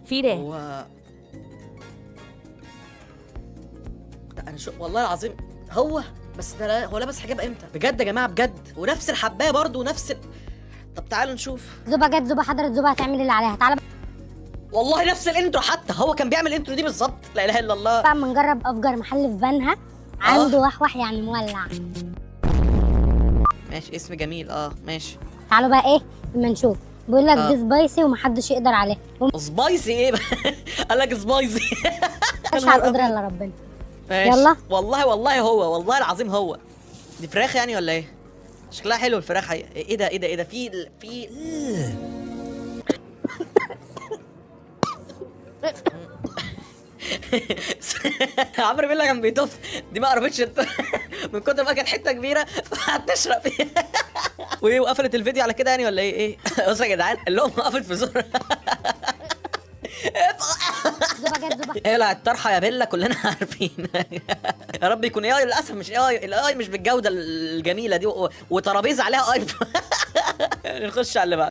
فيران. هو لا انا شو والله العظيم هو بس ده هو لابس حجاب امتى بجد يا جماعه؟ بجد، ونفس الحبايه برضه ونفس طب تعالوا نشوف. زوبا جت، زوبا حضرت، زوبا هتعمل اللي عليها. تعالى والله نفس ال intro، حتى هو كان بيعمل ال intro دي بالظبط. لا اله الا الله. بقى اما نجرب افجر محل في بنها عنده وحوح يعني مولع. ماشي، اسم جميل. ماشي. تعالوا بقى ايه اما نشوف. بيقول لك دي spicy ومحدش يقدر عليها. spicy ايه بقى؟ قال لك spicy. مش على القدره الا ربنا. ماشي. يلا. والله والله هو، والله العظيم هو. دي فراخ يعني ولا ايه؟ شكلها حلو الفراخ حقيقة. ايه ده ايه ده ايه ده؟ في عمرو بيلا كان بيطف دي ما قربتش من كتر ما كانت حته كبيره فهتشرب فيها. وايه، وقفلت الفيديو على كده يعني ولا ايه؟ ايه بصوا يا جدعان، اللقمه وقفت في زورها. زوبا جت، زوبا. اقلع الطرحه يا بيلا، كلنا عارفين. يا رب يكون اي، للاسف مش اي، الاي مش بالجوده الجميله دي، وترابيزه عليها ايفون. نخش على اللي بعده.